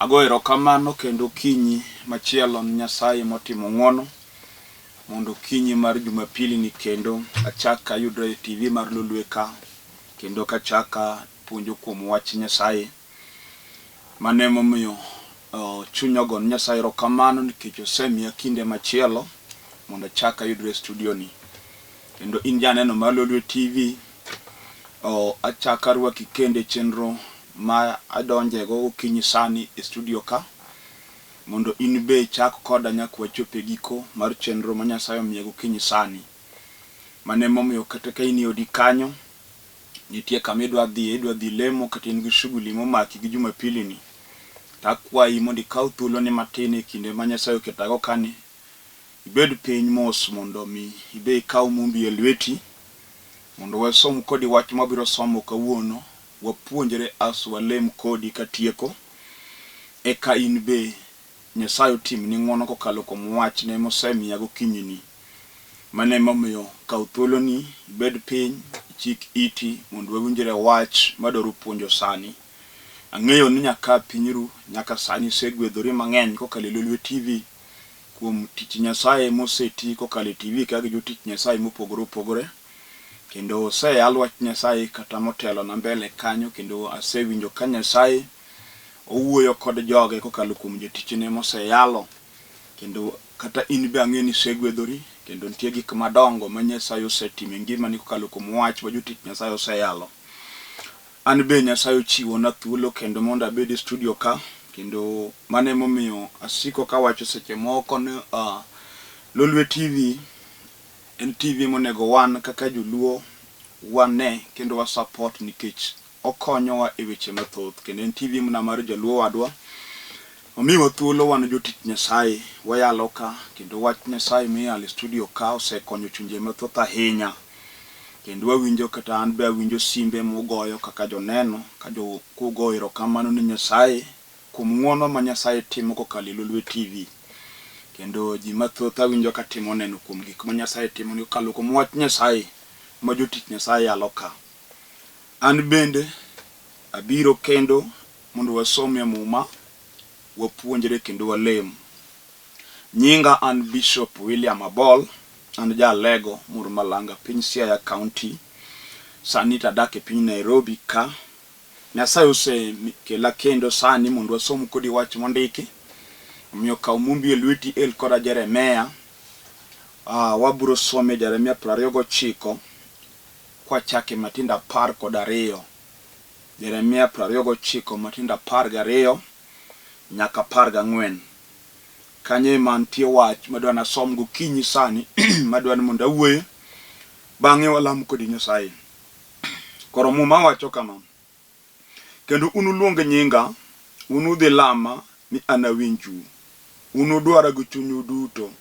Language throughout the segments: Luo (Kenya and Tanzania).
Ago erokamano kendo okinyi machielo ne Nyasaye motimo ng'wono mondo okinyi mar Jumapili ni kendo achak ayudre e TV mar Lolwe ka kendo kachak apuonjo kuom wach Nyasaye. Mano emomiyo chunya ogo ne Nyasaye erokamano nikech osemiya kinde machielo mondo achak ayudre e studio ni. Kendo in janeno mar Lolwe TV, achak arwaki kendo e chenro ma adonjego gokinyi sani e studio ka mondo in be ichak koda nyaka wachop e giko mar chenro ma Nyasaye omiya gokinyi sani. Mano emomiyo kata ka in e odi kanyo, nitie kama idwa dhiye, idwa dhi lemo kata in gi shughuli momaki gi Jumapili ni, to akwayi mondo ikaw thuoloni matin e kinde ma Nyasaye oketago kani, ibed piny mos mondo mi ibe ikaw mumbi e lweti mondo wasom kodi wach mwabiro somo kawuono, wapuonjre as walem kodi katieko, eka in be Nyasaye otimni ng'wono kokalo kuom wachne mosemiya gokinyini. Mano emomiyo kaw thuoloni, ibed piny, ichik iti mondo wawinjre wach madwaro puonjo sani. Ang'eyo ni nyaka a piny ru, nyaka sani isegwedhori mang'eny kokalo e Lolwe TV kuom tich Nyasaye moseti kokalo e TV ka gi jotich Nyasaye mopogore opogore. Kendo oseyal wach Nyasaye kata motelona mbele kanyo kendo asewinjo ka Nyasaye owuoyo kod joge kokalo kuom jotichne moseyalo. Kendo kata in be ang'e ni isegwedhori kendo nitie gik madongo ma Nyasaye osetimo e ngimani kokalo kuom wach ma jotich Nyasaye oseyalo. An be Nyasaye ochiwona thuolo kendo mondo abed e studio ka kendo mano emomiyo asiko kawacho seche moko ni Lolwe TV en TV monego wan kaka joluo wane kendo wa support nikech okonyowa e weche mathoth kendo en TV mana mar jaluo wadwa. Omiwa thuolo wan jotich Nyasaye wayalo ka kendo wach Nyasaye miyalo e studio ka osekonyo chunje mathoth ahinya. Kendo wawinjo kata an be awinjo simbe mugoyo kaka joneno ka jo kugo erokamano ne Nyasaye kuom ng'uono ma Nyasaye timo kokalo e Lolwe TV. Kendo ji mathoth awinjo ka timo neno kuom gik ma Nyasaye timo kokalo kuom wach Nyasaye ma jotich Nyasaye yalo ka. An bende abiro kendo mondo wasomie Muma, wapuonjre kendo walem. Nyinga an Bishop William Abol, an ja Alego, Murmalanga, piny Siaya County. Sani to adak e piny Nairobi ka. Nyasaye osekela kendo sani mondo wasom kodi wach mondiki. Omiyo kaw mumbi e lweti el koda Jeremia. Wabiro some Jeremia 29 kwachake matindo 12. Jeremia 29 matindo 12 nyaka 14. Kanyo ema nitie wach madwa nasom gokinyi sani madwa ni mondo awuoye bang'e walam kodi Nyasaye. Koro Muma wacho kama, Kendo unuluong nyinga, unudhi lama mi anawinju. Unudwara gi chunyu duto.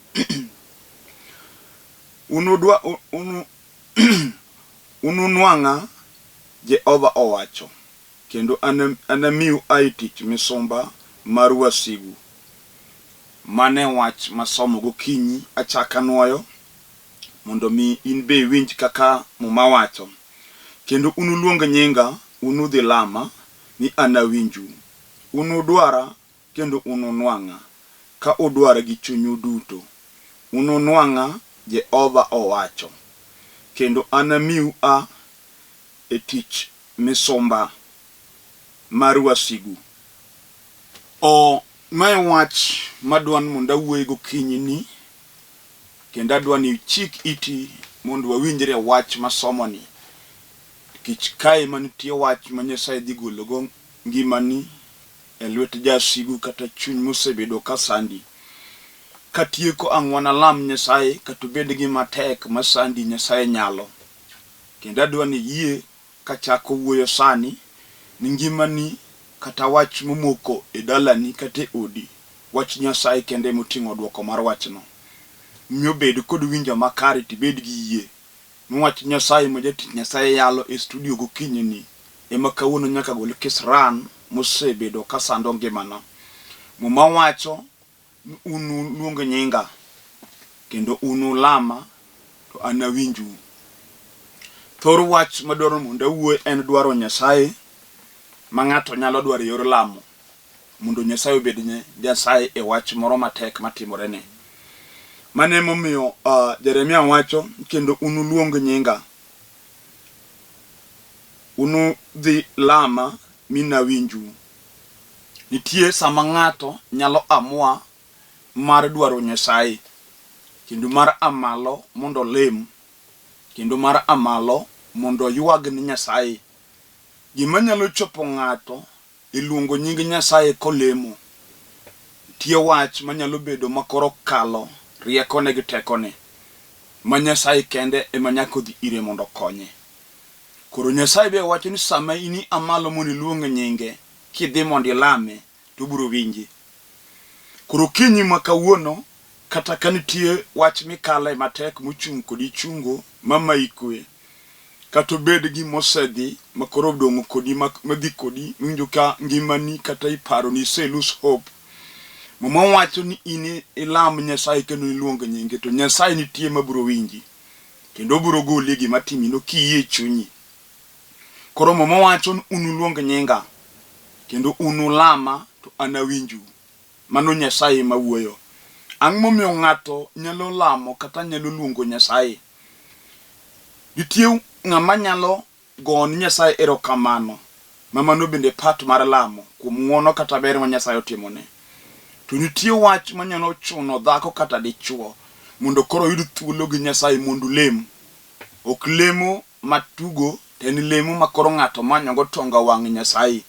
Unudwa, unu, ununwang'a, Jehova owacho, kendo anamiu ae tich misumba mar wasigu. Mano e wach masomo gokinyi achak anwoyo mondo mi in be iwinj kaka Muma wacho. Kendo unuluong nyinga, unudhi lama, mi anawinju. Unudwara kendo ununwang'a, ka udwara gi chunyu duto. Ununwang'a, Jehova owacho, kendo anamiu a e tich misumba mar wasigu. O, ma e wach madwa ni mondo awuoye gokinyi ni, kendo adwa ni ichik iti mondo wawinjre wach masomoni, nikech kae ema nitie wach ma Nyasaye dhi gologo ngimani e lwet jasigu kata chuny mosebedo ka sandi. Katieko ang' wanalam Nyasaye kata obed gima tek masandi Nyasaye nyalo. Kendo adwa ni iyie kachako wuoyo sani ni ngimani kata wach momoko e dalani kata e odi, wach Nyasaye kende ema oting'o duoko mar wachno. Omiyo bed kod winjo makare to ibed gi yie ni wach Nyasaye ma jatich Nyasaye yalo e studio gokinyi ni ema kawuono nyaka gol kisran mosebedo ka sando ngimana. Muma wacho ni unuluong nyinga kendo unulama to anawinju. Thor wach madwaro mondo awuo en dwaro Nyasaye ma ng'ato nyalo dwaro e yor lamo. mondo Nyasaye obed Nyasaye e wach moro matek matimorene. Mano emomiyo uh, Jeremia wacho kendo unuluong nyinga, unudhi lama mi nawinju. Nitie sama ng'ato nyalo amua mar dwaro Nyasaye kendo mar amalo mondo olem kendo mar amalo mondo oywag ni Nyasaye. Gima nyalo chopo ng'ato e luongo nying Nyasaye kolemo, nitie wach manyalo bedo makoro kalo riekone gi tekone, ma Nyasaye kende ema nyaka odhi ire mondo okonye. Koro Nyasaye be wacho ni sama in ia malo mondo iluong nyinge, kidhi mondo ilame, to obiro winji. Koro okinyi ma kawuono, kata ka nitie wach mikale matek mochung' kodi chungo mamayi kwe, kata obed gima osedhi ma koro odong' kodi madhi kodi miwinjo ka ngimani kata iparo ni ise lose hope. Muma wacho ni in ilam Nyasaye kendo iluong nyinge to Nyasaye nitie mabiro winji kendo obiro goli e gima timino kiyie chunyi. Koro Muma wacho ni unuluong nyinga kendo unulama to anawinju. Mano Nyasaye ema wuoyo. Ang'o momiyo ng'ato nyalo lamo kata nyalo luongo Nyasaye? Nitie ng'ama nyalo gone Nyasaye erokamano, ma mano bende part mar lamo kuom ng'wono kata ber ma Nyasaye otimone. To nitie wach manyalo chuno dhako kata dichwo mondo koro oyud thuolo gi Nyasaye mondo olem. Ok lemo ma tugo to en lemo ma koro ng'ato manyogo tonga wang' Nyasaye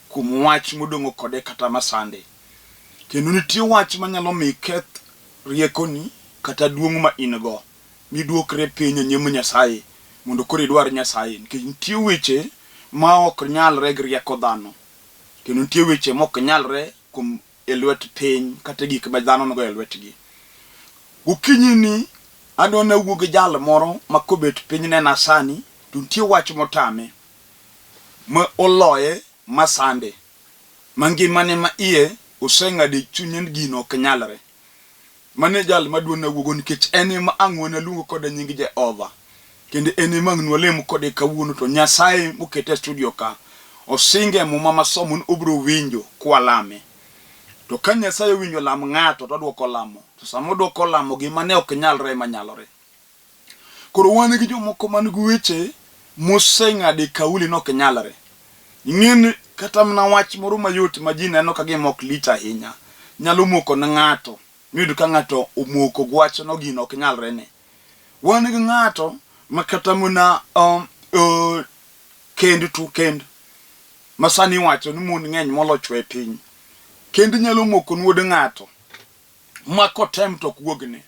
kuom wach modong'o kode kata masande. Kendo nitie wach manyalo mi iketh riekoni kata duong' ma in go, miduokre piny e nyim Nyasaye mondo koro idwar Nyasaye. Nikech nitie weche ma ok nyalre gi rieko dhano, kendo nitie weche ma ok nyalre kuom e lwet piny kata gik ma dhano nigo e lwetgi. Gokinyi ni adwa nawuo gi jal moro ma kobet piny nena sani to nitie wach motame ma oloye ma sande ma ngimane ma iye oseng'ado e chunye ni gino ok nyalre. Mano e jal madwa nawuogo nikech en ema ang' wanaluong kode nying Jehova. Kendo en ema ang' nwalem kode kawuono to Nyasaye mokete e studio ka osinge e muma masomo ni obiro winjo kwalame. To ka Nyasaye owinjo lam ng'ato to odwoko lamo. To sama odwoko lamo gima ne ok nyalre ema nyalore. Koro wan gi jomoko man gi weche moseng'ado e kauli ni ok nyalre. Ing'e ni kata mana wach moro mayot ma ji neno ka gima ok lich ahinya nyalo moko ne ng'ato miyud ka ng'ato omoko gi wachno gino ok nyalre ne. Wan gi ng'ato ma kata mana um, uh, kend to kend ma sani iwacho ni mon ng'eny molo chwo e piny. Kend nyalo moko wuod ng'ato ma kotem to ok wuogne.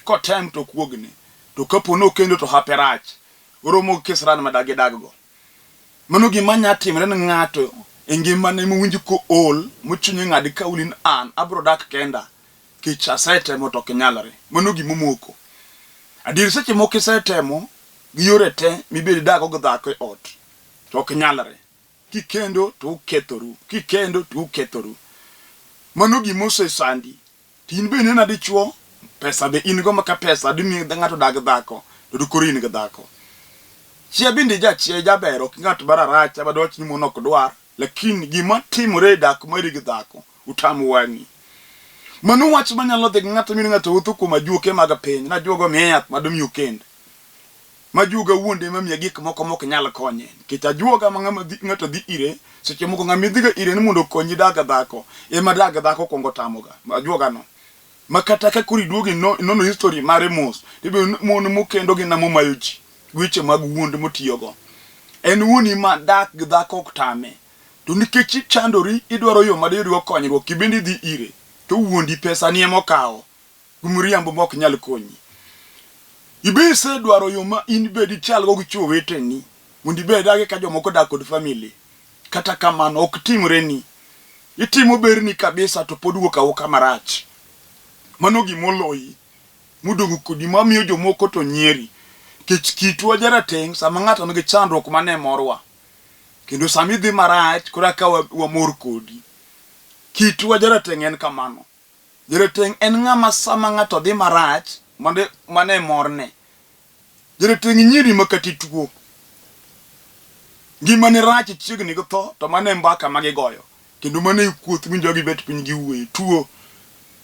Kotem to ok wuogne. To kapo ni okendo to hape rach. Oromo gi kisran ma dagi dag go. Mano gima nya timre ne ng'ato e ngimane mowinj kool mochunye ng'ad kauli ni an abro dak kenda kech asetemo to ok nyalre. Mano gimomoko. Adier seche moko isetemo gi yore te mibed idakgo gi dhako e ot to ok nyalre. Kikendo to ukethoru, kikendo to ukethoru. Mano gima osesandi. To in be inena dichuo, pesa be in go maka pesa dimi ng'ato dag dhako, to dikoro in gi dhako. Chia bende ijachia ijaber, ok ng'at mararacha madwach ni mon ok dwar, lakini gima timore e dak mari gi dhako, utamo wang'i. Mano wach manyalo dhi gi ng'ato mi ng'ato wuotho kuom ajuoke mag piny, najuogo miye yath madomi okend. Majuoga wuonde mamiya gik moko mok nyal konye. Nikech ajuoga ma ng'ama dhi, ng'ato dhi ire, seche moko ng'ama idhiga ire ni mondo okonyi dag dhako, ema dag dhako kwongo tamoga. Ajuoga no. Ma kata ka koro iduogo inono history mare mos, tibiro ni mon mokendo gin momayo ji. Weche mag wuond motiyogo. En wuoni ma dak gi dhako ok tame. To nikech ichandori, idwaro yo ma diyudgo konyruok, ibende idhi ire, to owuondi pesani ema okawo. Gi miriambo ma ok nyal konyi. Ibe isedwaro yo ma in be dichalgo gi chwo weteni mondo ibe idagi ka jomoko dak kod family. Kata kamano ok timreni. Itimo berni kabisa to pod wuok awuoka marach. Mano gima oloyi modong' kodi mamiyo jomoko to nyieri. Nikech kitwa jarateng' sama ng'ato nigi chandruok mano e morwa. Kendo sama idhi marach koro eka wamor kodi. Kitwa jarateng' en kamano. Jarateng' en ng'ama sama ng'ato dhi marach, mano mano e morne. Jarateng' nyiri ma kata ituo, ngimani rach chiegni gi tho, to mano e mbaka ma gigoyo. Kendo mano e kuoth winjo gibet piny giwuoye. Tuo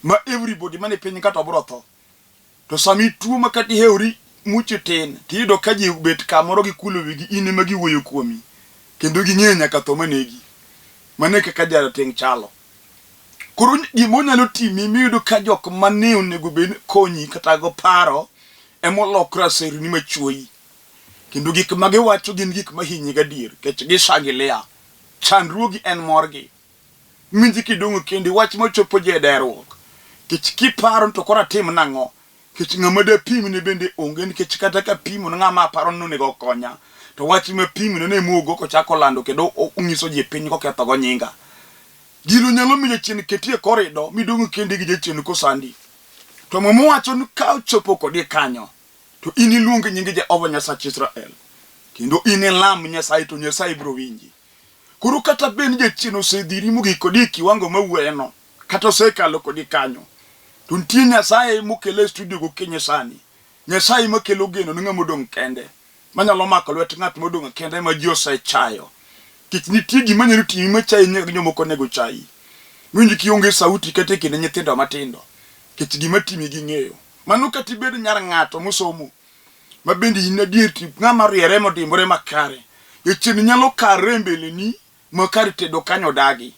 ma everybody mane piny ka to bro tho. To sama ituo ma kata ihewori muchi tin, tiyudo ka ji obet kamoro gikulo wigi in ema giwuoyo kuomi. Kendo ging'eyo nyaka tho manegi. Mano e kaka jarateng' chalo. Koro gima onyalo timi miyudo ka jok mane onego bed konyi kata go paro ema olokre aserni machuoyi. Kendo gik ma giwacho gin gik mahinyi gadier, nikech gishangilia. Chandruogi en morgi. Winji kidong' kendi wach machopo ji e deruok. Nikech kiparo ni to koro atim nang'o? Nikech ng'ama dapimne bende onge nikech kata kapimo ne ng'ama aparo ni onego okonya, to wach mapimne no ema owuok ochako lando kendo onyiso ji e piny kokethogo nyinga. Gino nyalo miyo jachien keti e korido midong' kendi gi jachien kosandi. To Muma wacho ni ka ochopo kodi kanyo, to in iluong nying Jehova Nyasach Israel, kendo in ilam Nyasaye to Nyasaye biro winji. Koro kata bed ni jachien osedhiri mogik kodi e kiwango mawuoyeno, kata osekalo kodi kanyo, to nitie Nyasaye mokele e studio gokinyi sani. Nyasaye makelo geno ne ng'ama odong' kende, manyalo mako lwet ng'at modong' kende ma ji osechayo. Nikech nitie gima nyalo timi machayi nyaka gi jomoko onego chayi. Winj kionge sauti kata e kind nyithindo matindo, nikech gima timi ging'eyo. Mano kata ibed nyar ng'ato mosomo, ma bende in adier ti ng'ama oriere modimbore makare. Jachien nyalo karre e mbeleni ma kar tedo kanyo odagi.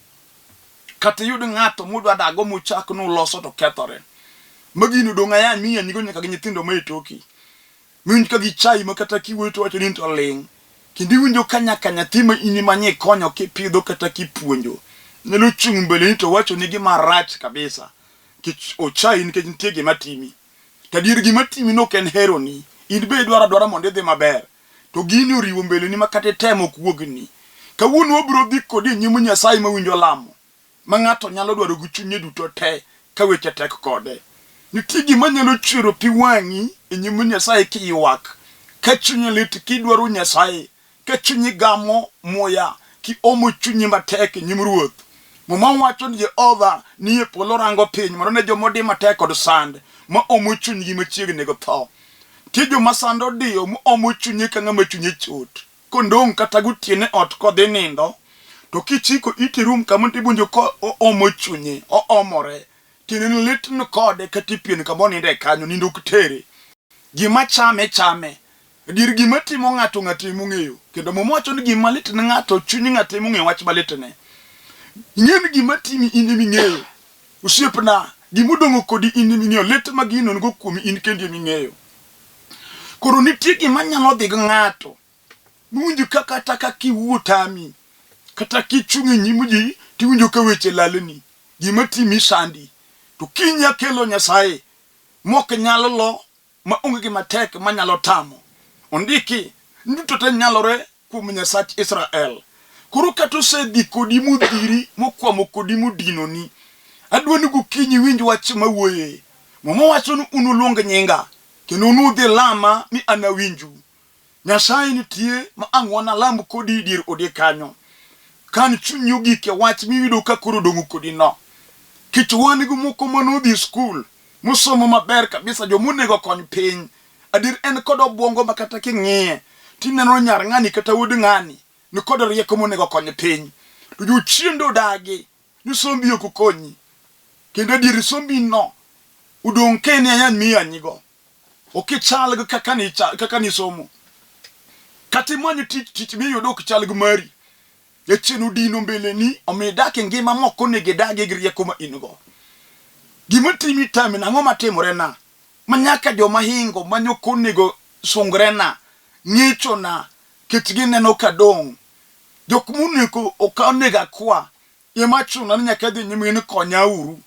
Kata iyud ng'ato mudwa dago muchak nuloso to kethore. Ma gino dong' ayany miyanyigo nyaka gi nyithindo ma e toki. Miwinj ka gichayi ma kata kiwuoyo to wacho ni in to ling'. Kendo iwinjo ka nyaka nyathi ma in ema nikonyo kipidho kata kipuonjo nyalo chung' mbeleni to wachoni gima rach kabisa. Nikech ochayi nikech nitie gima timi. To adier gima timi no ok en heroni. In be idwaro adwara mondo idhi maber. To gini oriwo mbeleni ma kata itemo ok wuogni. Kawuono wabiro dhi kodi e nyim Nyasaye mawinjo lamo, ma ng'ato nyalo dwaro gi chunye duto te ka weche tek kode. Nitie gima nyalo chwero pi wang'i e nyim Nyasaye kiywak, ka chunyi lit kidwaro Nyasaye, Ka chunyi gamo muya, kiomo chunyi matek e nyim Ruoth. Muma wacho ni Jehova ni e polo rango piny mondo ne joma odi matek kod sand ma omo chunygi machiegni gi tho. Nitie joma sand odiyo moomo chunye ka ng'ama chunye chot. Kondong' kata gotieno e ot kodhi nindo, to kichiko iti rum kama to iwinjo ka oomo chunye, oomore. Tiende ni lit ni kode kata ipien kama oninde kanyo, nindo ok tere. Gima chame chame. Adier gima timo ng'ato ng'ato ema ong'eyo. Kendo Muma wacho ni gima lit ne ng'ato chuny ng'ato ema ong'eyo wach malitne. Ing'e ni gima timi in ema ing'eyo. Osiepna, gima odong'o kodi in ema ing'eyo. Lit ma gino nigo kuomi in kendi ema ing'eyo. Koro nitie gima nyalo dhi gi ng'ato. Miwinjo ka kata ka kiwuo tami, kata kichung' e nyim ji tiwinjo ka weche lalni. Gima timi sandi. To kiny akelo Nyasaye mok nyal lo ma onge gima tek manyalo tamo. Ondiki ni duto te nyalore kuom Nyasach Israel. Koro kata osedhi kodi modhiri, mokwamo kodi modinoni, adwa ni gokinyi iwinj wach mawuoye. Muma wacho ni unuluong nyinga, kendo unudhi lama mi anawinju. Nyasaye nitie ma ang' wanalam kodi e dier odi kanyo. Kan chunyi ogik e wach miyudo ka koro odong' kodi no. Kech wan gi moko mane odhi skul, mosomo maber kabisa, joma onego okony piny. Adier en kod obwongo ma kata king'iye, tineno ni nyar ng'ani kata wuod ng'ani ni kod rieko monego okony piny. To jochiende odagi ni sombi ok okonyi. Kendo adier sombi no odong' ka en ayany miyanyigo. Ok ichal gi kaka ni kaka nisomo. Kata imany tich, tich miyudo ok chal gi mari. Jachien odino mbeleni, omiyo idak e ngima mok onego idagie gi rieko ma in go. Gima timi tami, ang'o matimorena? Ma nyaka joma hingo ma nyok onego sungrena, ng'ichona, kech gineno kadong'. Jok monego ok onego akwa, Ema chuna ni nyaka adhi nyime ni konya uru.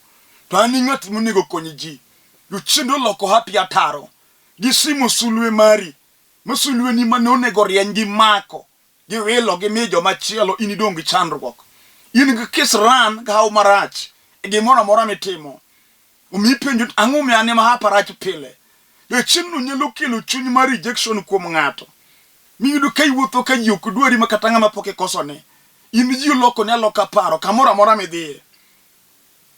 To an ng'at monego kony ji. Jochiende oloko hapi ataro. Gisimo sulwe mari. Ma sulweni mane onego rieny gimako. Giwilo gimiyo joma chielo in idong' gi chandruok. In gi kisran gi haw marach e gimoro amora mitimo. Omiyo ipenjo ni ang'o momiyo an ema hapa rach pile. Jachiendno nyalo kelo chuny mar rejection kuom ng'ato. Miyudo ka iwuotho ka ji ok dwari ma kata ng'ama pok ikosone. In ji olokoni aloka paro kamoro amora midhiye.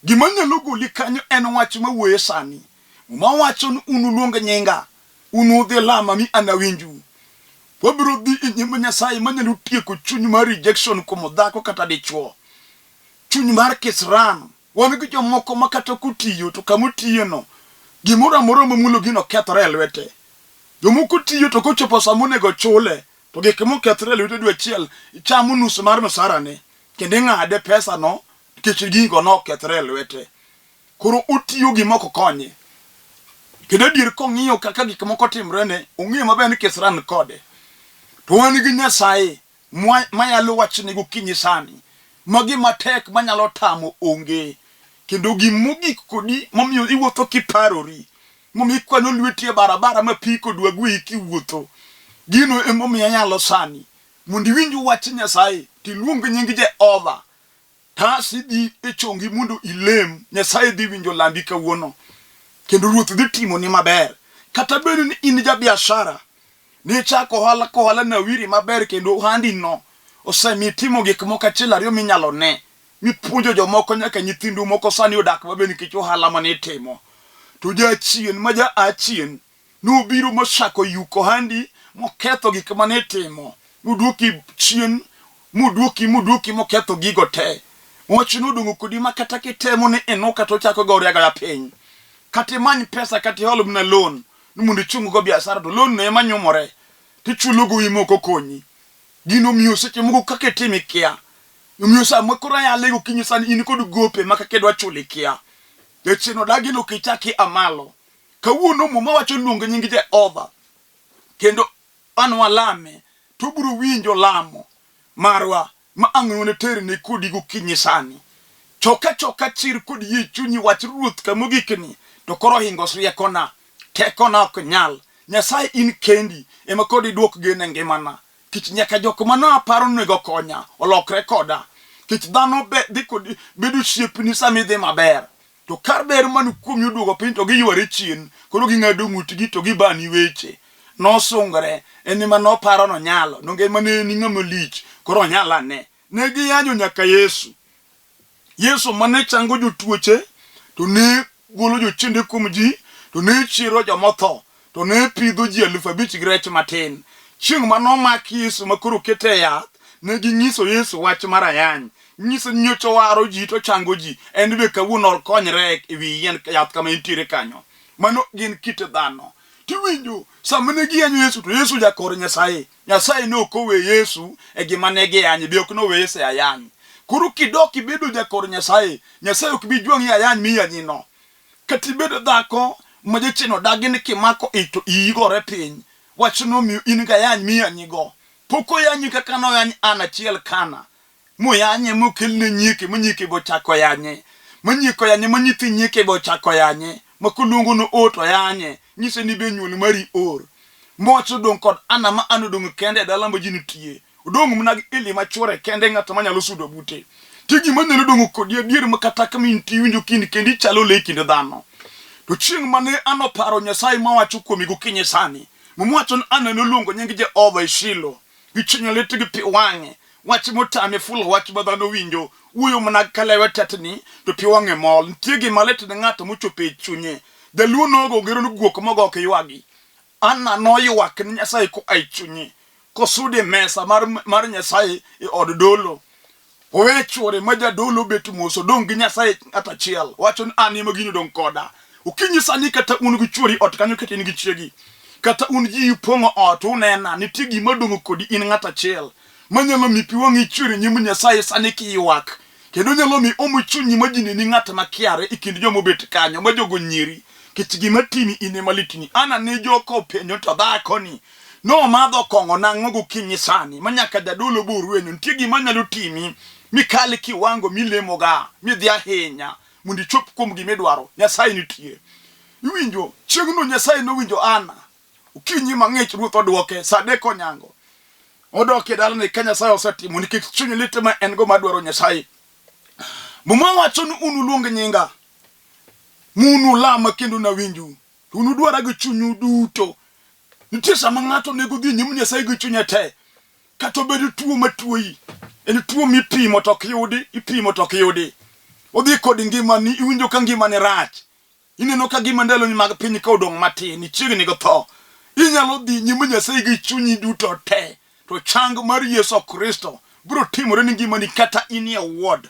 Gima nyalo goli kanyo en wach mawuoye sani. Muma wacho ni unuluong nyinga, unudhi lama mi anawinju. Wabiro dhi e nyim Nyasaye manyalo tieko chuny mar rejection kuom dhako kata dichwo. Chuny mar kisran. Wan gi jomoko ma kata kotiyo to kama otiyeno gimoro amora momulo gino kethore e lwete. Jomoko tiyo to kochopo sama onego chule to gik mokethore e lwete dwe achiel chamo nus mar msarane kendo ing'ade pesano nikech gigo nokethore e lwete. Koro otiyo gima ok konye. Kendo adier kong'iyo kaka gik moko timrene, ong'eyo maber ni kisran kode. To wan gi Nyasaye mayalo wachni gokinyi sani, ma gima tek manyalo tamo onge. Kendo gimogik kodi momiyo iwuotho kiparori, momiyo ikwanyo lweti e barabara ma apiko dwa gweyi kiwuotho. Gino emomiyo ayalo sani, mondo iwinj wach Nyasaye, tiluong nying Jehova Tas idhi e chongi mondo ilem, Nyasaye dhi winjo lambi kawuono, kendo Ruoth dhi timoni maber. Kata bed ni in ja biashara, nichako ohala kohala nawiri maber kendo ohandi no osemiyo itimo gik moko achiel ariyo minyalo ne, mipuonjo jomoko nyaka nyithindu moko sani odak maber nikech ohala mane itimo. To jachien ma ja achien Nobiro mochako yuko ohandi moketho gik mane itimo, modwoki chien, modwoki modwoki moketho gigo te. Wach nodong'o kodi ma kata kitemo ni inuka to ochako gore agoya piny. Kata imany pesa kata ihol mana loan ni mondo ichung go biashara to loan no ema nyumore tichulo gowi mok okonyi. Gino omiyo seche moko kaka itimo ikia. Omiyo sama koro ayale gokinyi sani in kod gope ma kaka idwa chulo ikia. Jachien odagi ni ok ichak ia malo. Kawuono Muma wacho luong nying Jehova kendo an walame to obiro winjo lamo marwa ma ang' wanaterne kodi gokinyi sani. Choka choka chir kod yie chunyi wach Ruoth kamogikni to koro ohingo riekona, tekona ok nyal. Nyasaye in kendi ema kod iduok geno e ngimana. Kech nyaka jok mane aparo ni onego konya olokre koda. Kech dhano be dhi kodi bedo osiepni sama idhi maber. To kar ber man kuomi oduogo piny to giyware chien, koro ging'ado ng'utgi to gibani weche. Nosungre, en ema noparo nonyalo, donge ema ne en ng'ama lich, koro onyal ane. Ne giyanyo nyaka Yesu. Yesu mane chango jotuoche, to ne golo jochiende kuom ji, to ne chiero jomotho, to ne pidho ji 5,000 gi rech matin. Chieng' ma nomak Yesu ma koro okete e yath, ne ginyiso Yesu wach mar ayany. Ginyiso ni nyocha owaro ji to ochango ji, en be kawuono okonyre e wi yien yath kama entiere kanyo. Mano gin kit dhano. Tiwinjo, sama ne giyanyo Yesu to Yesu jakor Nyasaye. Nyasaye ne ok owe Yesu e gima ne giyanye, be ok nowe Yesu e ayany. Koro kidok ibedo jakor Nyasaye, Nyasaye ok bi jwang'i e ayany miyanyino. Kata ibed dhako ma jachien odagi ni kimako ich to iyi gore piny, wachno omiyo in gayany miyanyigo. Pok oyanyi kaka noyany an achiel Kana, moyanye mokelne nyieke ma nyieke be ochako yanye, ma nyieke oyanye ma nyithi nyieke be ochako yanye, ma koluongo no o to yanye, nyise ni be nyuol mari or. Mowach odong' kod Ana ma Ana odong' kende e dala ma ji nitie. Odong' mana gi Eli ma chwore kende ng'at ma nyalo sudo bute. Nitie gima nyalo dong' kodi adier ma kata kama intie iwinjo ka in kendi ichalo le e kind dhano. To chieng' ma ne Ana oparo Nyasaye ma wacho kuome gokinyi sani, Muma wacho ni Ana noluongo nying Jehova e Shilo gi chuny lit gi pi wang'e. Wach motame fulo wach ma dhano winjo, wuoyo mana ka lewe tetni to pi wang'e mol. Nitie gima lit ne ng'ato mochopo e chunye. Jaluo nogo ngero ni guok mogo ok ywagi. Anna noywak ne Nyasaye koa e chunye, kosudo e mesa mar, mar Nyasaye e od dolo. Owe chwore ma jadolo bet mos, odong' gi Nyasaye ng'at achiel. Wacho ni an ema gini odong' koda. Okinyi sani kata un gi chwori ot kanyo kata in gi chiegi. Kata un ji upong'o ot unena, nitie gima odong' kodi in ng'at achiel. Manyalo mi pi wang'i chwer e nyim Nyasaye sani kiywak. Kendo nyalo mi omo chunyi ma ji neni ng'at ma kiare e kind joma obet kanyo, ma jogo nyieri. Kech gima timi in ema litni. Ana ne joka openjo to dhakoni nomadho kong'o nang'o gokinyi sani ma nyaka jadolo bo rwenyo. Nitie gima nyalo timi mikal kiwango milemoga midhi ahinya mondo ichop kuom gima idwaro. Nyasaye nitie. Iwinjo, chieng'no Nyasaye nowinjo Ana. Okinyi mang'ich ruoth odwoke saa adek onyango. Odok e dalane ka Nyasaye osetimo nikech chuny lit ma en go madwaro Nyasaye. Muma wacho ni unuluong nyinga, munulama kendo nawinju, to unudwara gi chunyu duto. Nitie sama ng'ato onego dhi e nyim Nyasaye gi chunye te, kata obed tuo matuoyi, en tuo mipimo to ok yudi, ipimo to ok yudi. Odhi kod ngimani, iwinjo ka ngimani rach, Ineno ka gima ndaloni mag piny ka odong' matin, ichiegni gi tho. Inyalo dhi nyim Nyasaye gi chunyi duto te, to chang mar Yesu Kristo biro timore ni ngimani kata inie ward.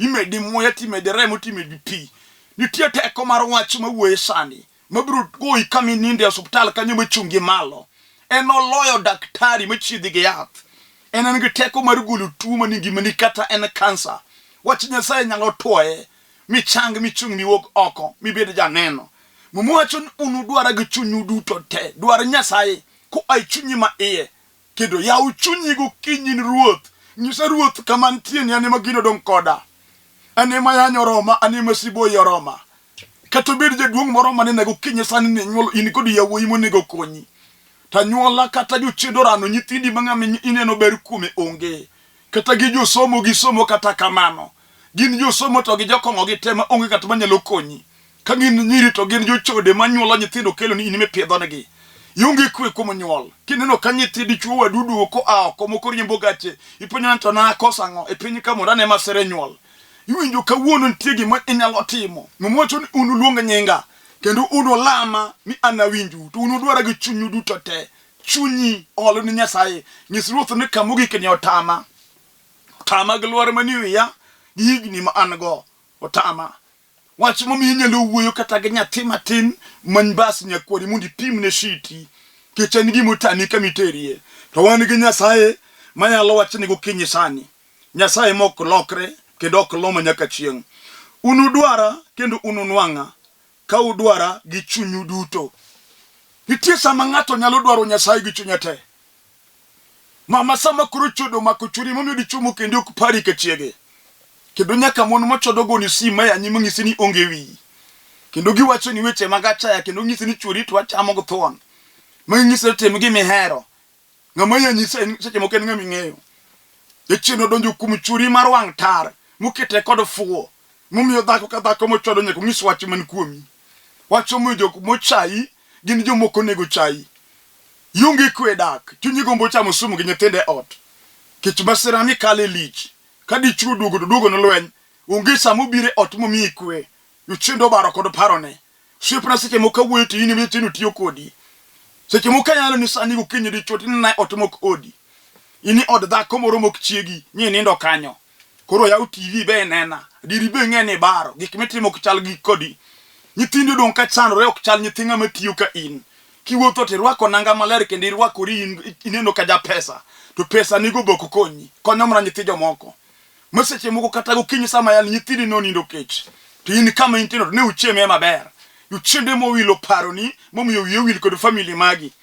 Imedi muya timedi remo timedi pi. Nitie teko mar wach mawuoye sani mabiro goyi kama ininde e osuptal kanyo machungi malo. En oloyo daktari machiedhi gi yath. En en gi teko mar golo tuo manie ngimani kata en kansa. Wach Nyasaye nyalo twoye michang michung miwuog oko mibed janeno. Muma wacho ni unudwara gi chunyu duto te. Dwar Nyasaye koa e chunyi ma iye Kendo yaw chunyi gokinyi ni Ruoth. Nyise Ruoth kama antie ni an ema gino dong' koda. An ema yany oroma, an ema siboi oroma. Kata obed jaduong' moro manena gokinyi sani ni nyuol in kod yawuoyi monego okonyi. To anyuola kata jochiende orano nyithindi ma ng'ama ineno ber kuome onge. Kata gi josomo gisomo kata kamano. Gin josomo to gi jokong'o gi te ma onge ng'at manyalo konyi. Ka gin nyiri to gin jochode ma nyuolo nyithindo kelo ni in mipidhonegi. Ionge kwe kuom nyuol. Kineno ka nyithi dichuo wadu duogo koa oko moko riembo gache, ipenjo ni to nakoso ang'o e piny ka mondo ane masira e nyuol. Iwinjo kawuono nitie gima inyalo timo. Muma wacho ni unuluong nyinga kendo unulama mi anawinju to unudwara gi chunyu duto te. Chunyi olo ni Nyasaye. Nyis Ruoth ni kamogik ni otama. Otama gi lwar manie wiya gi higni ma an go. Otama. Wach momiyo inyalo wuoyo kata gi nyathi matin many bas nyakwari mondo ipimne shiti kech en gima otami kama iterie. To wan gi Nyasaye manyalo wachni gokinyi sani. Nyasaye ma ok lokre kendo ok lo manyaka chieng'. Unudwara kendo ununwang'a ka udwara gi chunyu duto. Nitie sama ng'ato nyalo dwaro Nyasaye gi chunye te. Mama sama koro chodo omako chwori momiyo dichwo mokendi ok pari ka chiege. Kendo nyaka mon mochodo goni sim ma yanyi mang'isi ni onge wiyi. Kendo giwacho ni weche mag achaya kendo ng'isi ni chwori to achamo gi thuon. Ma ng'isi ni tim gima ihero. Ng'ama yanyi seche moko en ng'ama ing'eyo. Jachien odonjo kuom chwori mar wang' tar mokete kod fuwo momiyo dhako ka dhako mochwado nyaka onyis wach man kuomi. Wach omiyo jok mochayi gin jomoko onego chayi. Ionge kwe dak, chunyi gombo chamo sum gi nyithindo e ot. Kech masira mikale lich. Ka dichwo oduogo to oduogo nolweny. Onge sama obiro e ot momiyi kwe. Jochiende obaro kod parone. Osiepna seche moko awuoyo to in ema jachien otiyo kodi. Seche moko anyalo ni sani gokinyi dichwo to inena e ot mok odi. In e od dhako moro mok chiegi, nyi nindo kanyo. Koro yaw TV be inena. Adieri be ing'e ni ibaro. Gik mitimo ok chal gi kodi. Nyithindi odong' ka chandore ok chal nyithi ng'ama tiyo ka in. Kiwuotho to irwako nanga maler kendo irwakori in ineno ka japesa. To pesa nigo be ok konyi. Konyo mana nyithi jomoko. Ma seche moko kata gokinyi sama yal nyithindi nonindo kech. To in kama intieno to ne uchieme maber. Jochiende mowilo paroni momiyo wiyi owil kod family magi.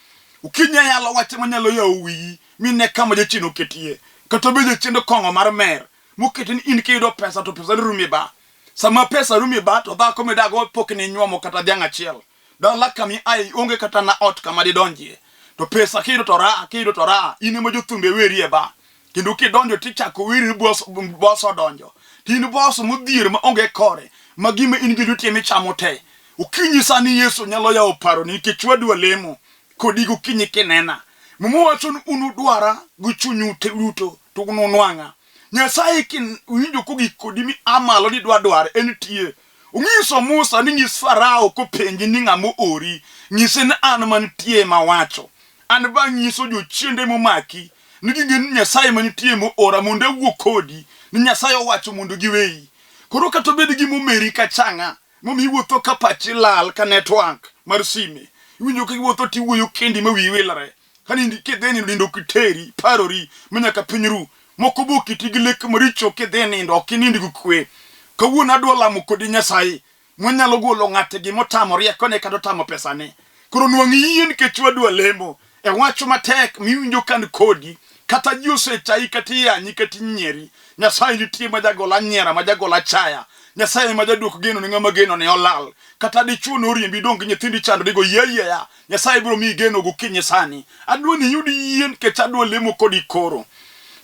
Okinyi ayalo wach manyalo yawo wiyi mine kama jachien oketie. Kata obedo jachiend kong'o mar mer moketi ni in kiyudo pesa to pesa rumi ba. Sama pesa rumi ba to dhako midago pok ne inyuomo kata dhiang' achiel. Dala kama iaye ionge kata na ot kama didonjie. To pesa kiyudo to raha, kiyudo to raha. In ema jothumbe werie ba. Kendo kidonjo tichako weri ni boss, boss odonjo. To in boss modhier ma onge kore, ma gima in gi lweti ema ichamo te. Okinyi sani Yesu nyalo yawo paroni nikech wadwa lemo kodi gokinyi kinena. Muma wacho ni unudwara gi chunyu duto to ununwang'a. Nyasaye kiwinjo kogik kodi mi a malo ni dwa dware, en tie. Onyiso Musa ni nyis Farao kopenji ni ng'a moori, nyise ni an mantie mawacho. An ba nyiso jochiende momaki ni ging'e ni Nyasaye manitie moora mondo awuo kodi, ni Nyasaye owacho mondo giweyi. Koro kata obed gima omeri ka chang'a, momiyo iwuotho ka pachi lal ka network mar sime. Iwinjo ka iwuotho tiwuoyo kendi ma wiyi wilre. Ka nindi kidhi nindo nindo ok teri, parori ma nyaka piny ru. Moko be oketi gi lek maricho kidhi nindo ok inind gi kwe. Kawuono adwa lamo kodi Nyasaye mwanyalo golo ng'ato gima otamo riekone kata otamo pesane. Koro nwang' yie nikech wadwa lemo e wach matek miwinjo kan kodi kata ji osechayi kata iyanyi kata inyieri. Nyasaye nitie ma jagol anyiera ma jagol achaya. Nyasaye ma jaduok geno ne ng'ama geno ne olal. Kata dichuo noriembi idong' gi nyithindi chandorigo yie ayieya. Nyasaye biro miyi geno gokinyi sani. Adwa ni iyud yie nikech adwa lemo kodi koro.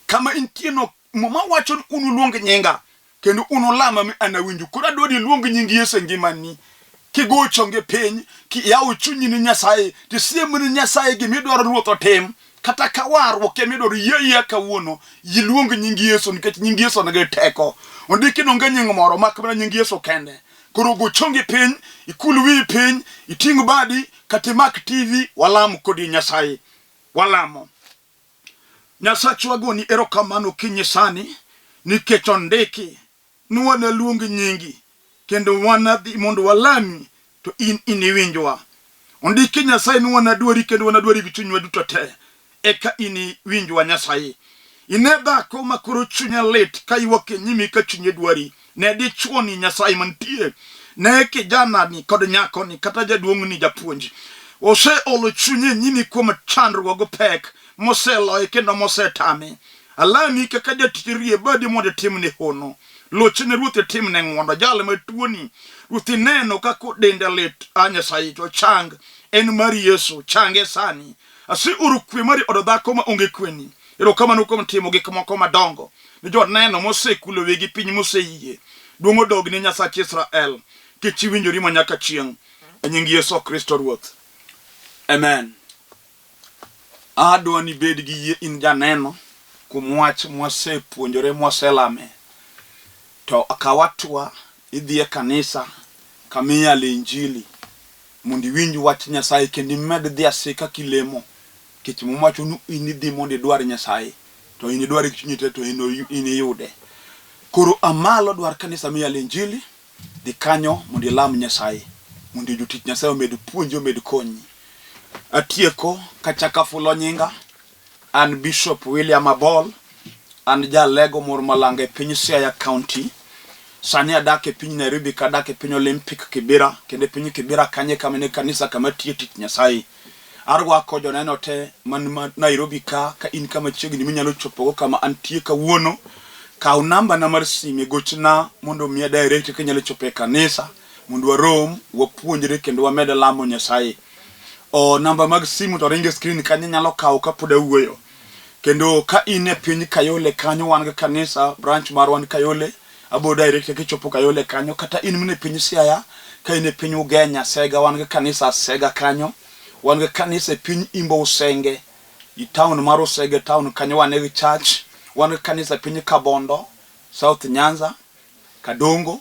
Kama intie no Muma wacho ni unuluong nyinga kendo unulama mi anawinju. Koro adwa ni iluong nying Yesu e ngimani. Kigo chongi piny, kiyawo chunyi ni Nyasaye, tisiem ni Nyasaye gima idwaro Ruoth otim. Kata ka warruok ema idwaro, yie ayieya kawuono, iluong nying Yesu nikech nying Yesu nigi teko. Ondiki ni onge nying moro mak mana nying Yesu kende. Koro go chongi piny, ikul wiyi piny, iting' badi, kata imak TV, walam kodi Nyasaye. Walamo. Nyasachwa goni erokamano kinyi sani nikech ondiki ni wanaluong nyingi kendo wanadhi mondo walami to in iniwinjwa. Ondiki Nyasaye ni wanadwari kendo wanadwari gi chunywa duto te, eka iniwinjwa Nyasaye. Ine dhako ma koro chunye lit ka ywak e nyimi ka chunye dwari. Ne dichwoni Nyasaye mantie. Ne kijanani kod nyakoni kata jaduong'ni japuonj. Oseolo chunye e nyimi kuom chandruok gi pek moseloye kendo mosetame. Alami kaka jatich rie badi mondo itimne hono. Lochne Ruoth itimne ng'wono. Jal matuoni Ruoth ineno kaka dende lit a Nyasaye to chang en mari Yesu change sani. Aseoro kwe mari od dhako ma onge kweni. Erokamano kuom timo gik moko madongo ne joneno mosekulo wigi piny moseyie. Duong' odog ne Nyasach Israel, kech iwinjori ma nyaka chieng'. E nying Yesu Kristo Ruoth. Amen. Adwa ni ibed gi yie in janeno kuom wach mwasepuonjore mwaselame. To kaw hatua idhi e kanisa kama iyale injili mondo iwinj wach Nyasaye kendo imed dhi asika kilemo. Nikech Muma wacho ni in idhi mondo idwar Nyasaye, to in idware gi chunyi te to in iniyude. Koro a malo dwar kanisa miyale injili, dhi kanyo mondo ilam Nyasaye, mondo jotich Nyasaye omed puonji, omed konyi. Atieko kachako afulo nyinga, an Bishop William Abol, an jalego mor Malanga e piny Siaya County. Sani adak e piny Nairobi ka adak e piny Olympic Kibera, kendo e piny Kibera kanyo e kama ne kanisa kama tiye tich Nyasaye. Arwako joneno te man ma Nairobi ka, ka in kama chiegni minyalo chopogo kama antie kawuono, kaw namba na mar sime, gochna mondo omiya direct kaka inyalo chopo e kanisa mondo warom, wapuonjre kendo wamed lamo Nyasaye. O, namba mag simu to ringo e screen kanyo inyalo kawo kapod awuoyo. Kendo ka in e piny Kayole kanyo wan gi kanisa branch marwa ni Kayole, abo direct kichopo Kayole kanyo kata in mana e piny Siaya, ka in e piny Ugenya Sega wan gi kanisa Sega kanyo, wan gi kanisa e piny Imbo Usenge, i town mar Usege town kanyo wan gi church, wan gi kanisa e piny Kabondo, South Nyanza, Kadongo,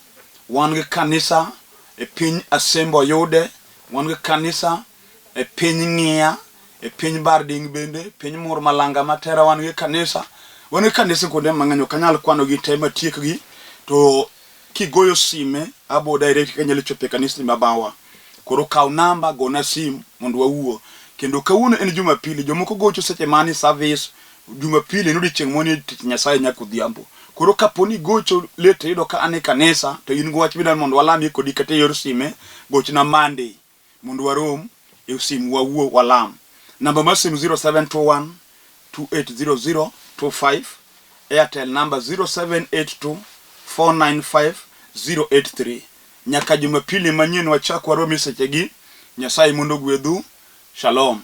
wan gi kanisa e piny Asembo Oyude, wan gi kanisa e piny Ng'iya, e piny Barding bende, piny Mur Malanga Matera wan gi kanisa. Wan gi kanisa kuonde mang'eny ok anyal kwano gi te matiekgi to kigoyo sime abo direct kanyalo chopo e kanisni ma bawa. Koro kaw namba gona sim mondo wawuo. Kendo kawuono en Jumapili, jomoko gocho seche mani service Jumapili en odiechieng' moni tich Nyasaye nyaka odhiambo. Koro kapo ni igocho late iyudo ka an e kanisa to in gi wach midwaro mondo walamie kodi kata e yor sime, gochna Monday mondo warom e simu wawuo walam. Namba mar simu 0721 2800 25, Airtel namba 0782 495 083. Nyaka Jumapili manyien wachak warom e sechegi, Nyasaye mondo ogwedhu. Shalom.